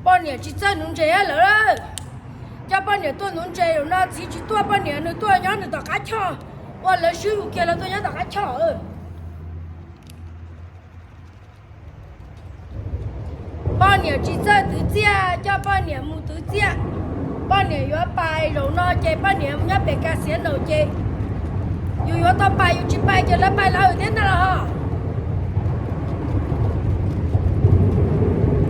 Poj niam tsis txawj nuv ntses lawm. Coj poj niam tuaj nuv ntses, zaum no txiv tsis tuaj, poj niam nws tuaj nyob nws tom qab choj, ua lawv swb mus kiag los tuaj nyob tom qab choj. Poj niam tsis txawj twv txiaj, coj poj niam mus twv txiaj. Poj niam yuav pais zaum no ces poj niam nyob pem kas xiav naum ces yus yuav tau pais, yus tsis pais ces lawv pais lawv thiab ntag los.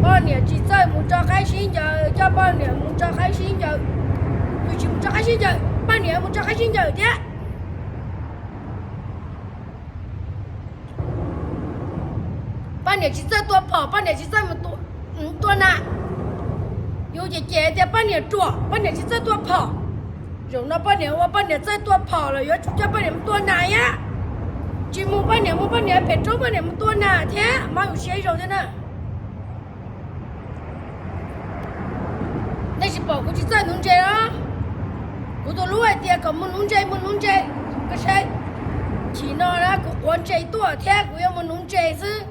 Poj niam tsis txawj mus tso qaib sib ncaws, coj poj niam mus tso qaib sib ncaws. Yus tsis mus tso qaib sib ncaws, poj niam mus tso qaib sib ncaws thiab. Poj niam tsis txawj tua phom, poj niam tsis txawj tua nas. Yus cem cem tias poj niam ruam, poj niam tsis txawj tua phom. Zaum no poj niam ua poj niam txawj tua phom lawm, yuav tsum coj poj niam mus tua nas thiab. Tsis mus poj niam mus poj niam pem roob poj niam mus tua nas thiab, mob yus siab ib zaug thiab na. Nej tsis pom kuv tsis txawj nuv ntses los? Kuv tus hlub hais tias kom mus nuv ntses, mus nuv ntses. Koj saib, chim no na kuv quav ntses tuaj thiab kuv yuav mus nuv ntses xwb.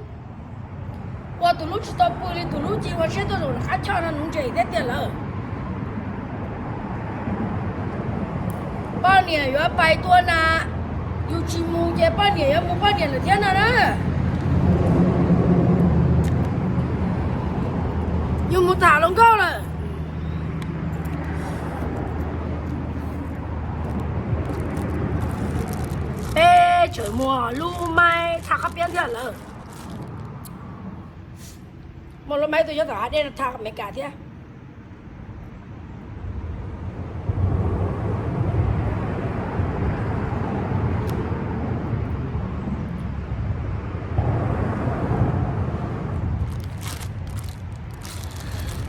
Ua tus hlub tsis tau pw li, tus hlub cia ua siab tuaj zaum qab choj no nuv ntses thiab tiag lawm. Poj niam yuav pais tua nas, yus tsis mus ces poj niam yuav mus poj niam lawm thiab no na. Yus mus tham hluas nkauj lawm. Peb tseem muaj lub maib thaj qab piab thiab lawm. Muaj lub maib tuaj nyob tom hav dej no thaj Amelikas thiab.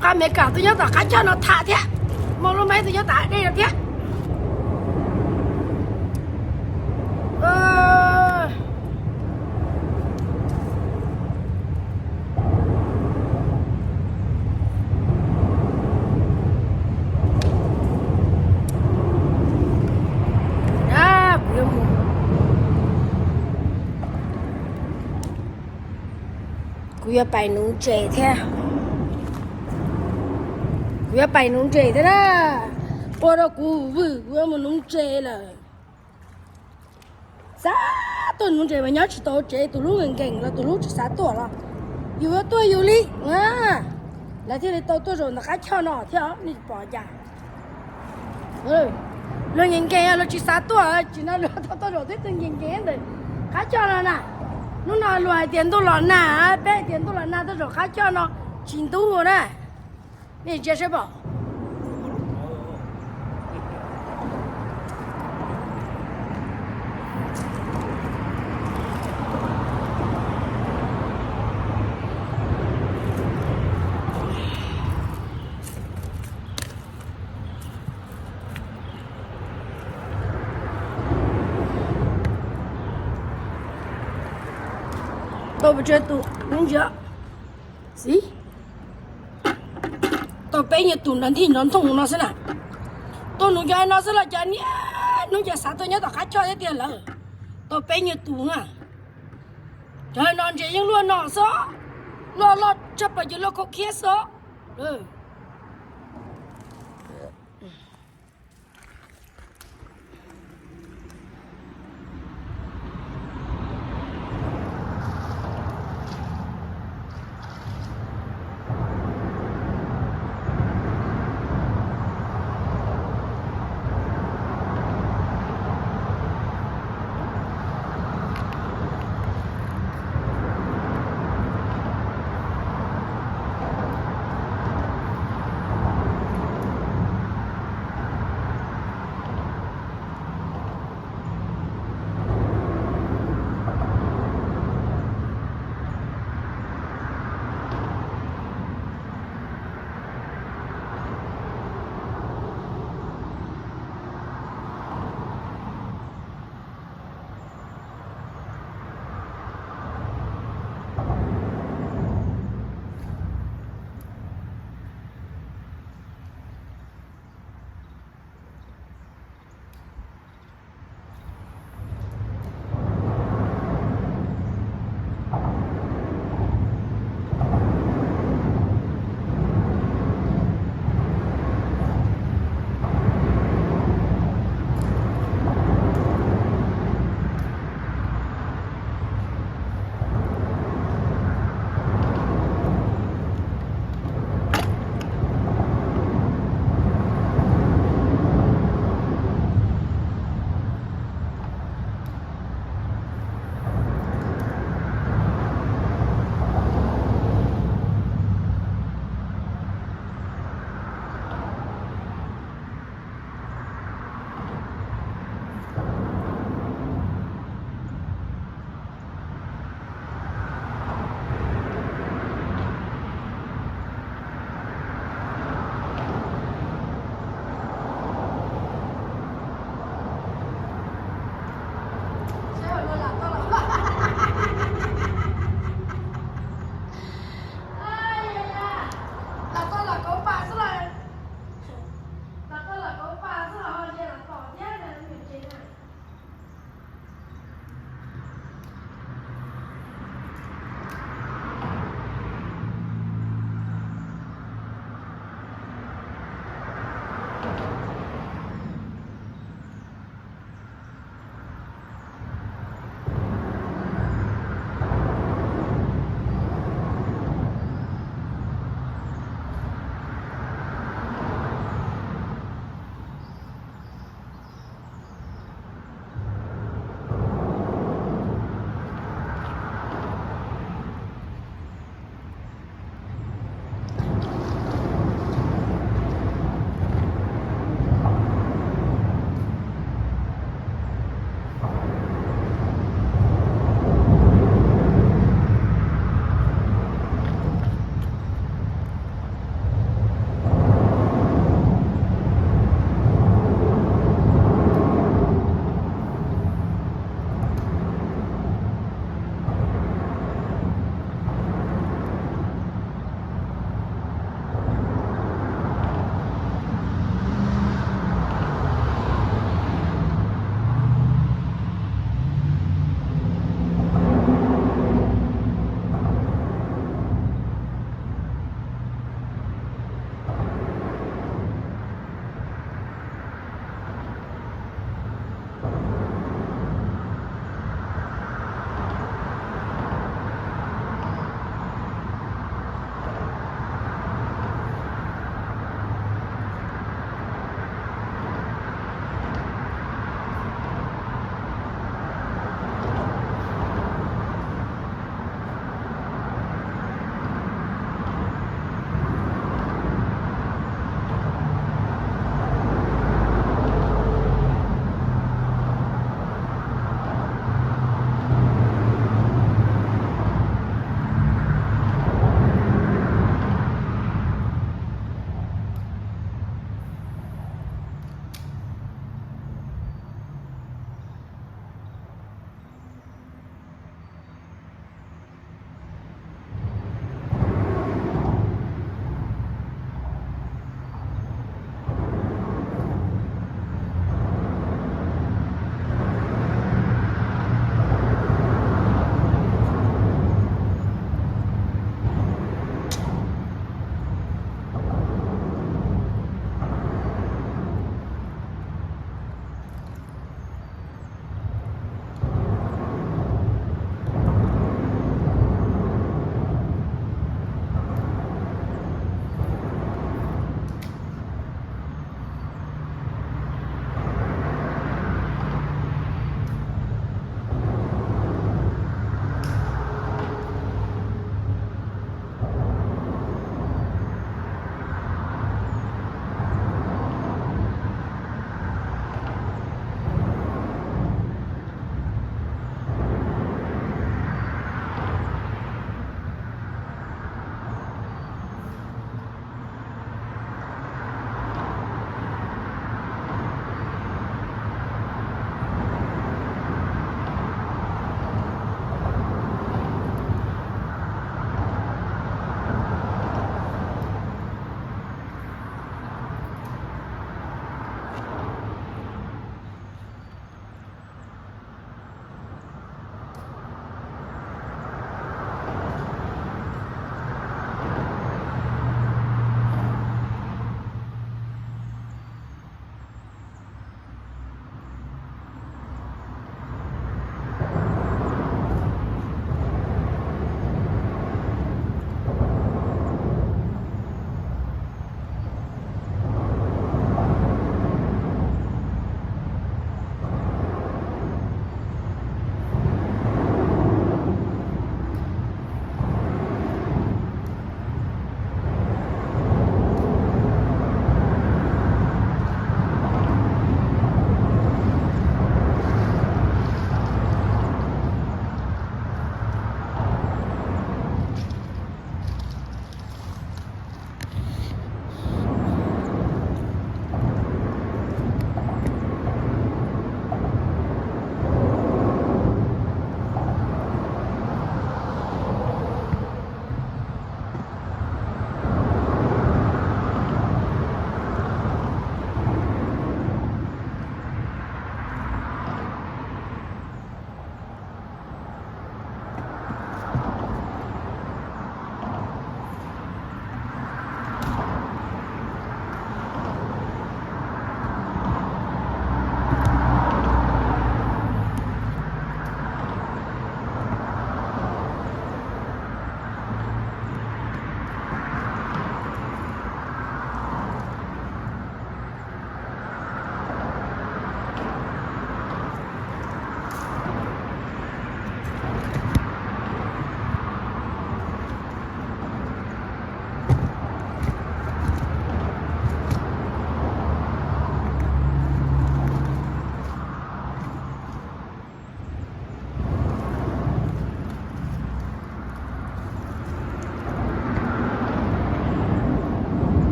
Qab Amelikas tuaj nyob tom qab choj no thaj thiab. Muaj lub maib tuaj nyob tom hav dej no thiab. Kuv yuav mus, kuv yuav pais nuv ntses thiab. Kuv yuav pais nuv ntses thiab na. Ua rau kuv vwm, kuv yuav mus nuv ntses lawm. Xav tuaj nuv ntses mas nyob tsis tau tsev, tus hlub nkees nkees los tus hlub tsis xav tuaj los yus yuav tuaj yus li. Lawv thiaj li tau tuaj zaum ntawm qab choj no thiab, nej pom cas? Luag nkees nkees luag tsis xav tuaj, tsis no luag tau tuaj zaum thiab, tus nkees nkees ntawm qab choj no na. Hnub no luag hais tias ntuj los nag, peb hais tias ntuj los nag tuaj zaum qab choj no tsis ntub na. Nej ntsia saib pom. Tau pes tsawg tus, ntsia. Xib, tau peb nyuag tus nrov nthij nrov nthooj no xwb na. Tuaj nuv cov no xwb los cov niaj hnub ces xav tuaj nyob tom qab choj thiab tiag lawm. Tau peb nyuag tus na. Cov no ntses yeej luaj no xwb, luaj loj tshaj plaws ces luaj khaub khiab xwb.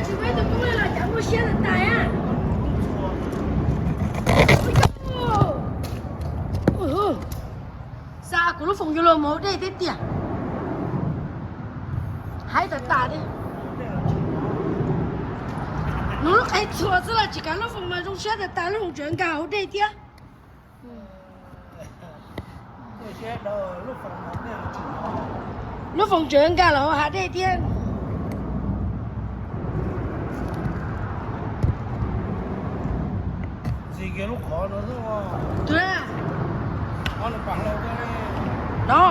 Tsis muaj ib tug koob los cav muaj siab tas tas a. Xa kuv lub foos yuav luag mus hauv dej thiab tiag. Haib tas tas li. Nws lub qe txhuas xwb los tsis kav lub foos mas zoo siab tas tas, lub foos tseem nkag hauv dej thiab. Lub foos tseem nkag los hauv hav dej thiab. No.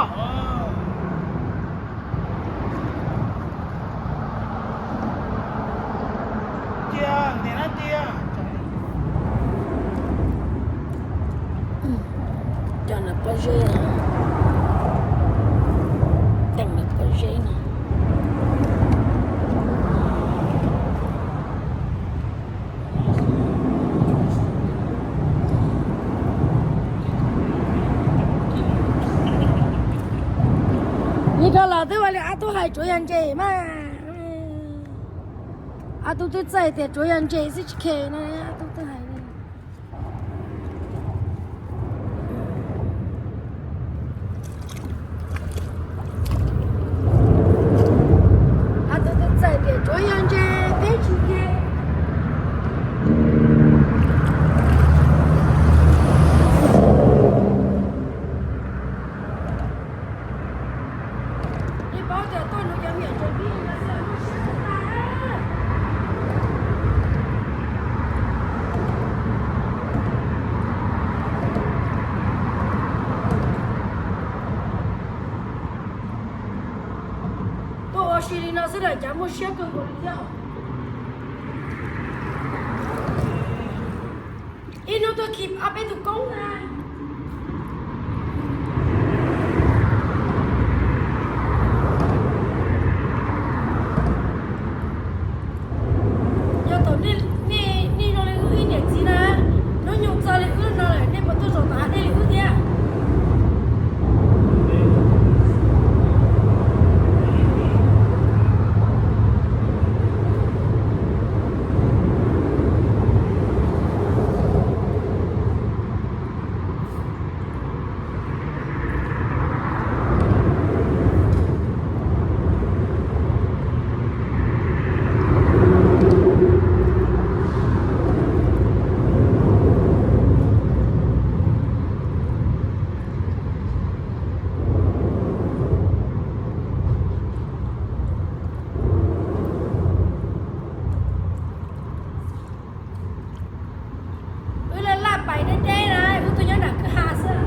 Cov no pob zeb no, teem no pob zeb no. Nim no los twb ua li ob tug hais tsuav yog ntses mas. Ob tug twb txawj tias tsuav yog ntses xwb tsis khe no, ob tug twb hais li. Ob tug twb txawj tias tsuav yog ntses peb tsis khe. Yeej paub tias tuaj nuv cov niam tsev pib no xwb muaj siab tas tas. Tuaj ua si li no xwb lawm cas muaj siab kawg nkaus li thiab. Ib hnub tuaj khi ob peb tug koob na. Yog thaum nej zoo li wb ib niam txiv na, hnub nyoog txog li wb no lawm nej puas tuaj zaum tom hav dej li wb thiab? Wb laj laj pais deb deb na, wb tuaj nyob nram kwj ha xwb.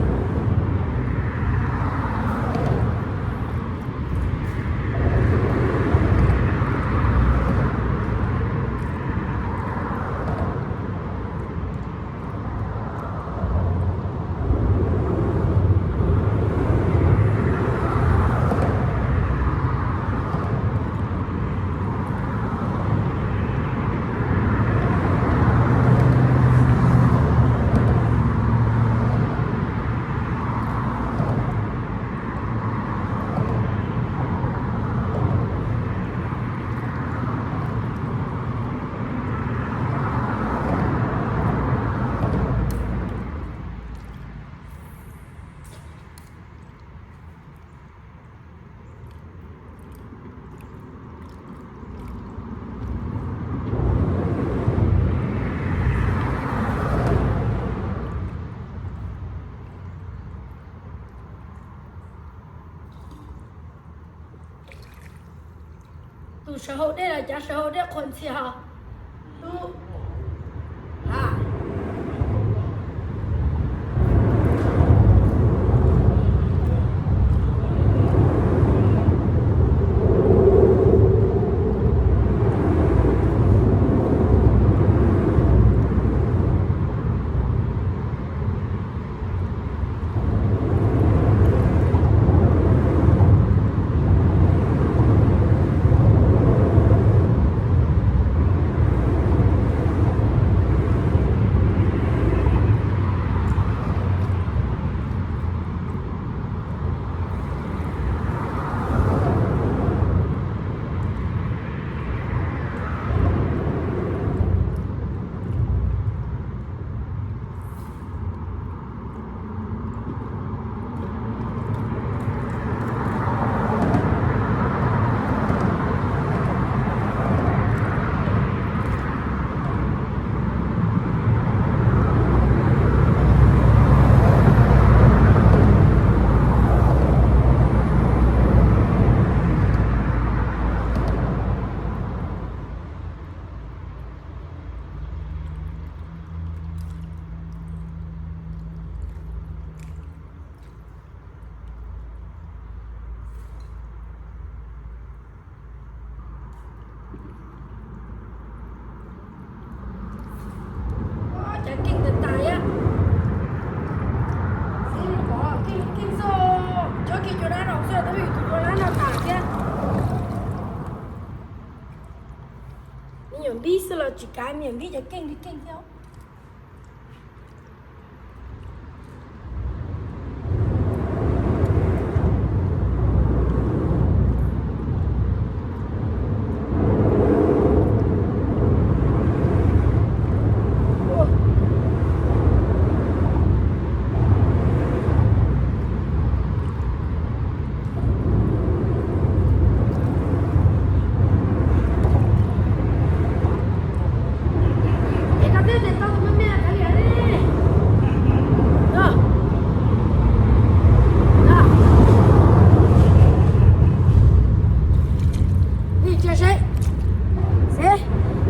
Tus sawv hauv dej los cav sawv hauv dej qhuas ntxhias os. Me nyuam npib xwb los tsis kav, me nyuam npib cov keej li keej thiab.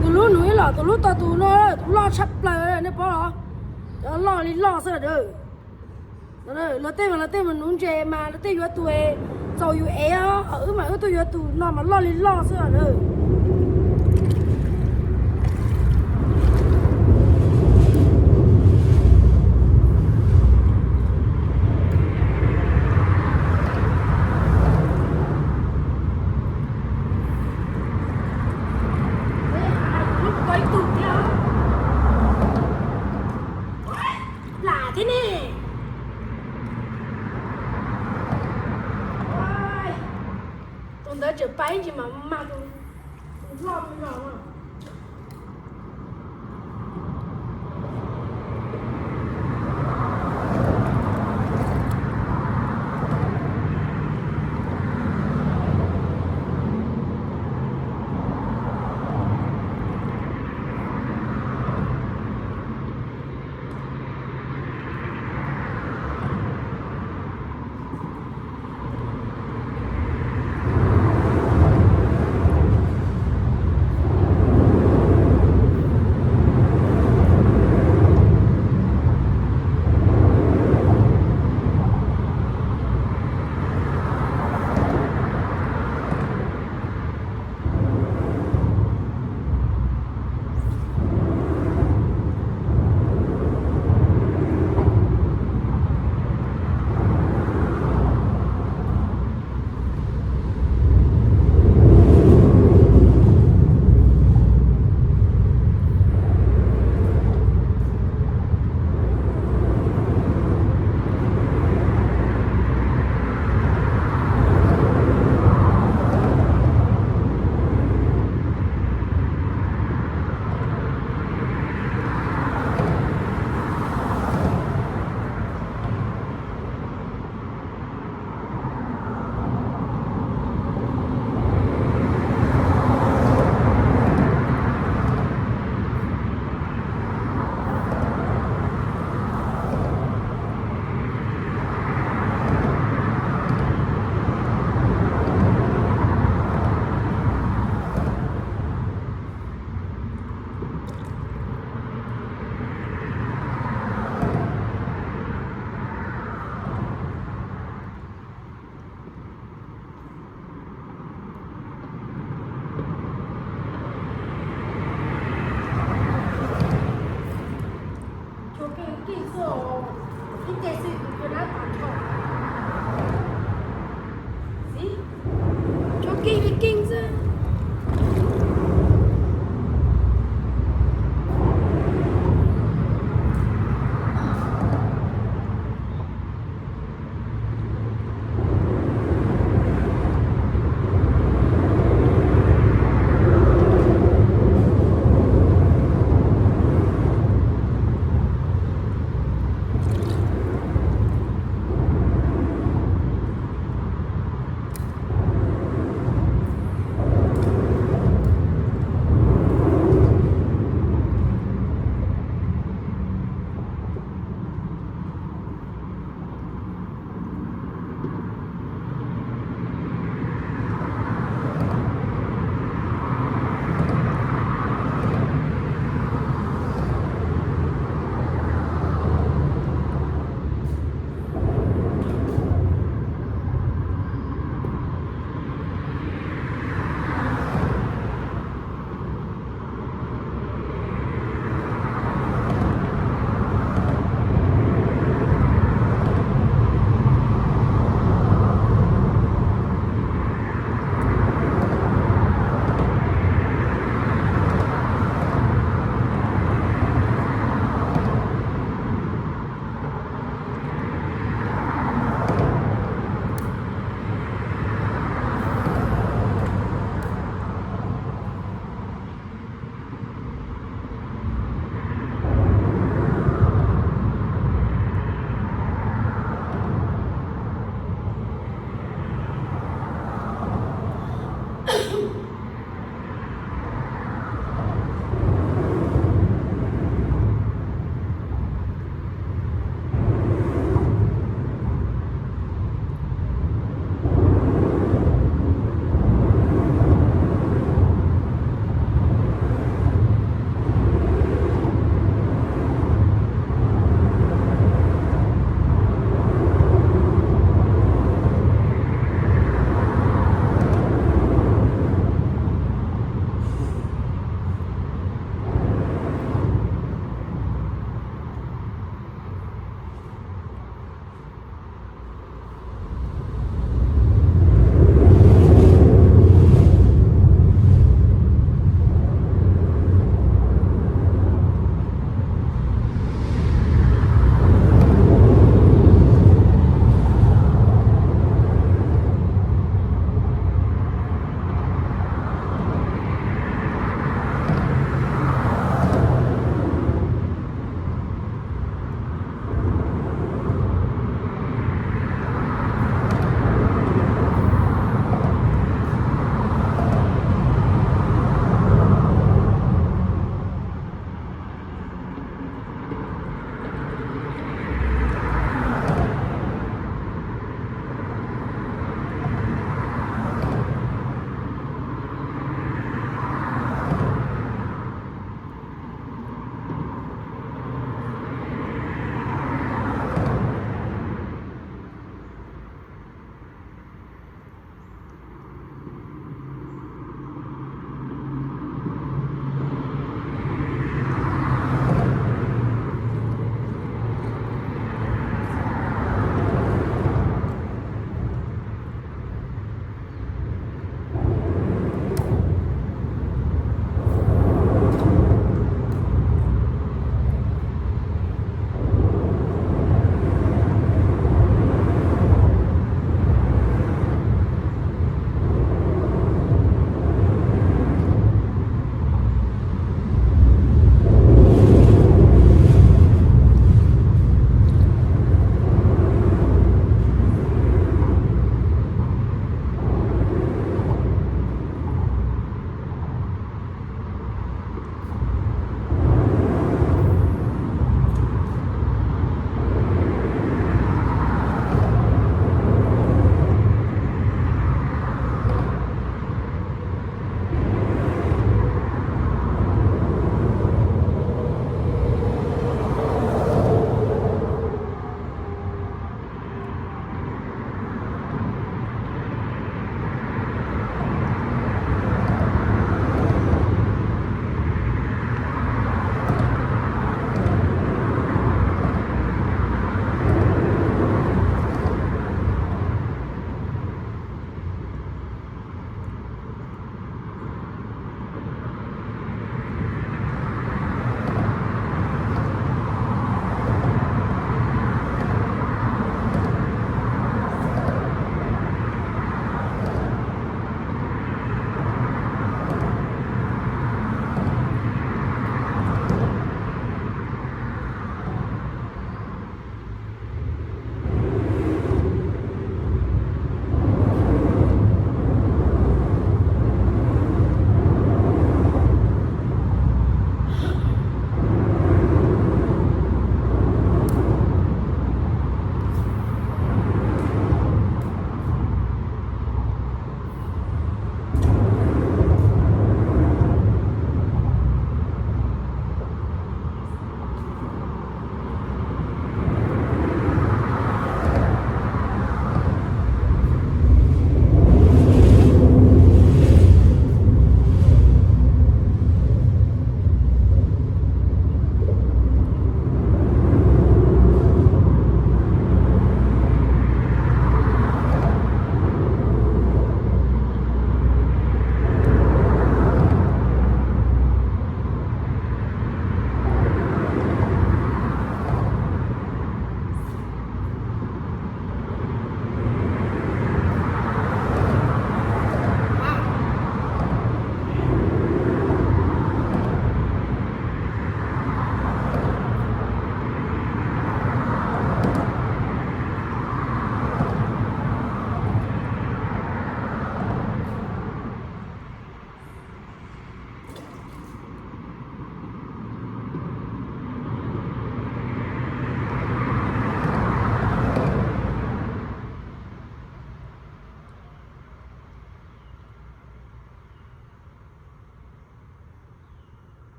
Tus lub nuv ib los tus lub tau tus no, tus loj tshaj plaws nej paub los, cov loj li loj xwb a. Luag tej mas luag tej mas nuv ntses mas luag tej yuav tus txaus yus ev, wb mas wb tuaj yuav tus no mas loj li loj xwb a. Lam thiab ne. Tus ntawd tseem pais ib ntsis mas mag tus loj no.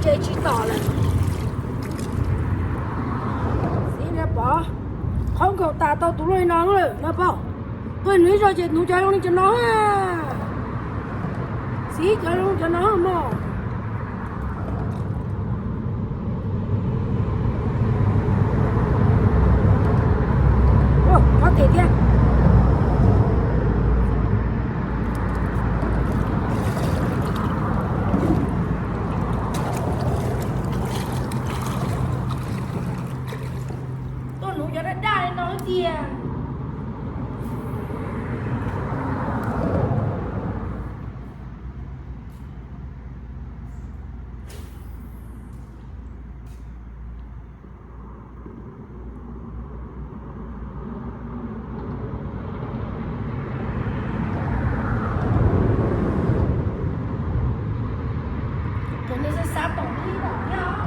Ces tsis tom lawm. Xiv niag pov, qhov nkaum tas tau tus luaj li no lawm no pom. Tuaj nws ib zaug ces nuv cov zoo li cov no. Xiv cov zoo cov no mog. Ua, txhob them thiab. Tuaj nuv cov daj daj li no tiag. Cov no xav xav tom ib tom thiab.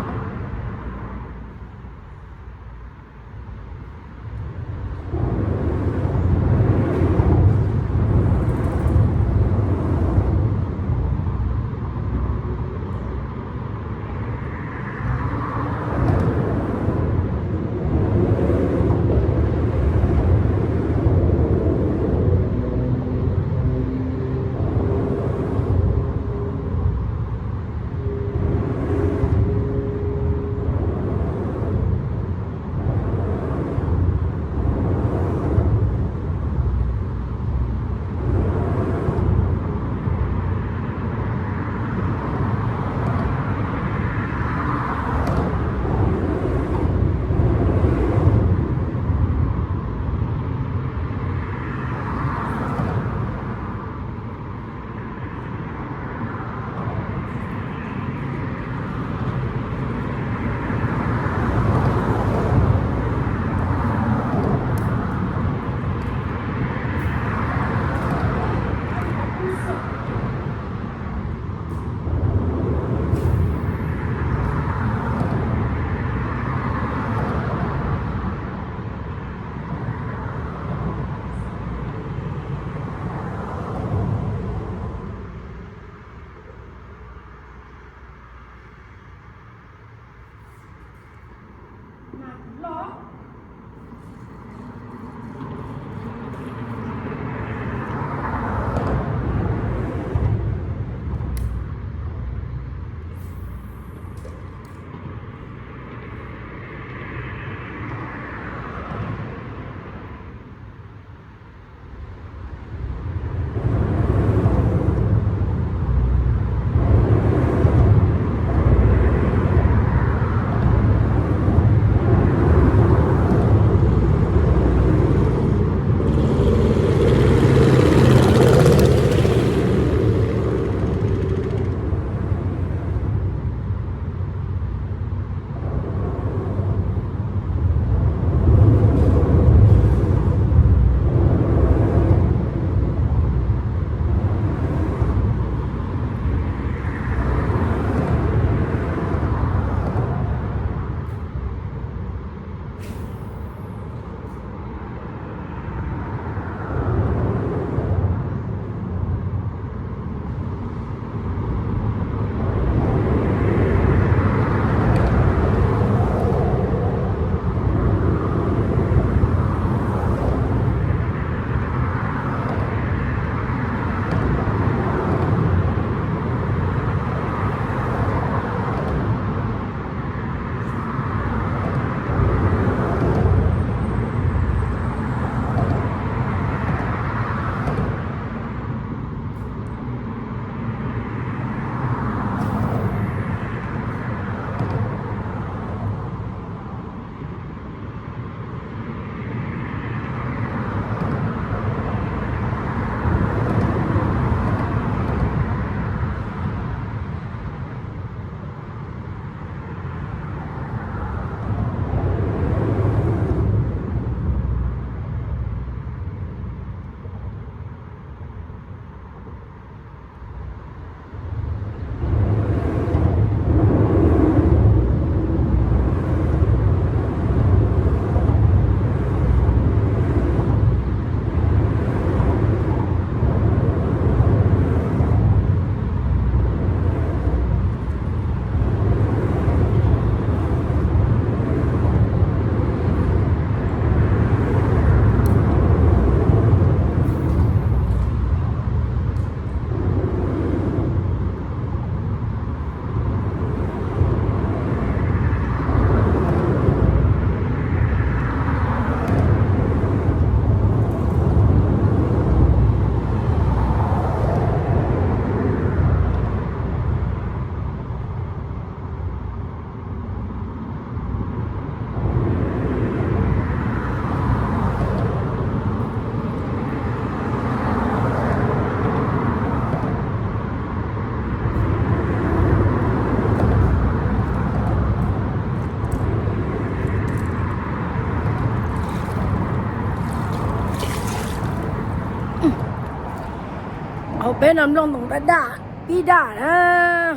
Peb no nplooj ntoos daj daj, pib daj na.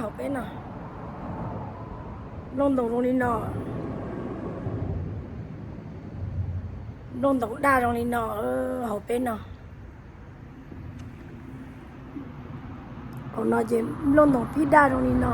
Hauv peb no nplooj ntoos zoo li no. Nplooj ntoos daj zoo li no hauv peb no. Hauv no ces nplooj ntoos pib daj zoo li no.